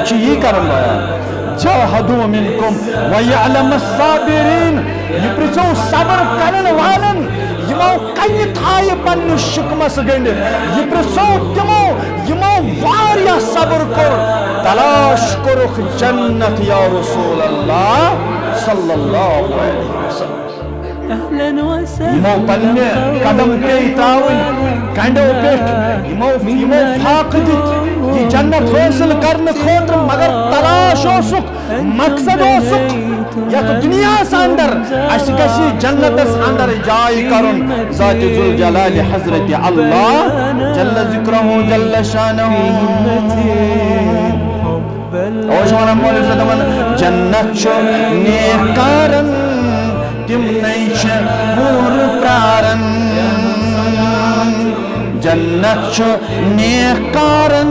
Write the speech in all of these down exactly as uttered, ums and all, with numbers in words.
چھُ یی کران بیان، جاہدوا منکم ویعلم الصابرین۔ یہِ پرژھو صبر کرن والن، یِمو کنہِ تھایہِ پننِس شکمس گٔنڈِتھ۔ یہِ پرژھو تِمو، یِمو واریاہ صبر کوٚر، تلاش کوٚرُکھ جنت یا رسول اللہ صلی اللہ علیہ وسلم۔ یِمو پننہِ قدم پیٚیہِ ترٛاوٕنۍ کنڈو پٮ۪ٹھ، یِمو، یِمو فاقہٕ دِتھ یہِ جنت حٲصِل کرنہٕ خٲطرٕ، مگر تلاش اوسُکھ، مقصد اوسُکھ یتھ دُنیاہس اندر اسہِ گژھِ جنتس اندر جاے کرُن ذات ذوالجلال حضرت اللہ جل ذکرہ جل شانہ۔ اوس ونان مولوی صٲب دپان، جنت چھُ نیک کارن، تِمنٕے چھِ حور پرارن۔ جنت چھُ نیک کارن،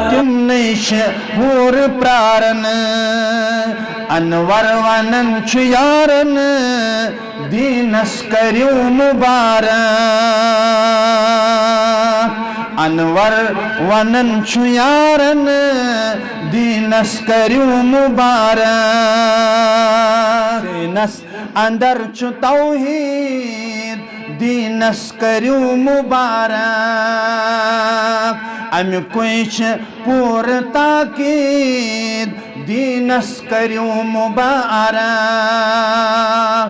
تِمنٕے چھِ حور پرارن۔ انور ونان چھُ یارن، دیٖنس کٔرِو مُبارک۔ انور ونان چھُ یارن، دیٖنس کٔرِو مُبارک۔ دیٖنس اندر چھُ توحید، دیٖنس کٔرِو مُبارک۔ امیُکُے چھُ پوٗرٕ تاکید، دیٖنس کٔرِو مُبارک۔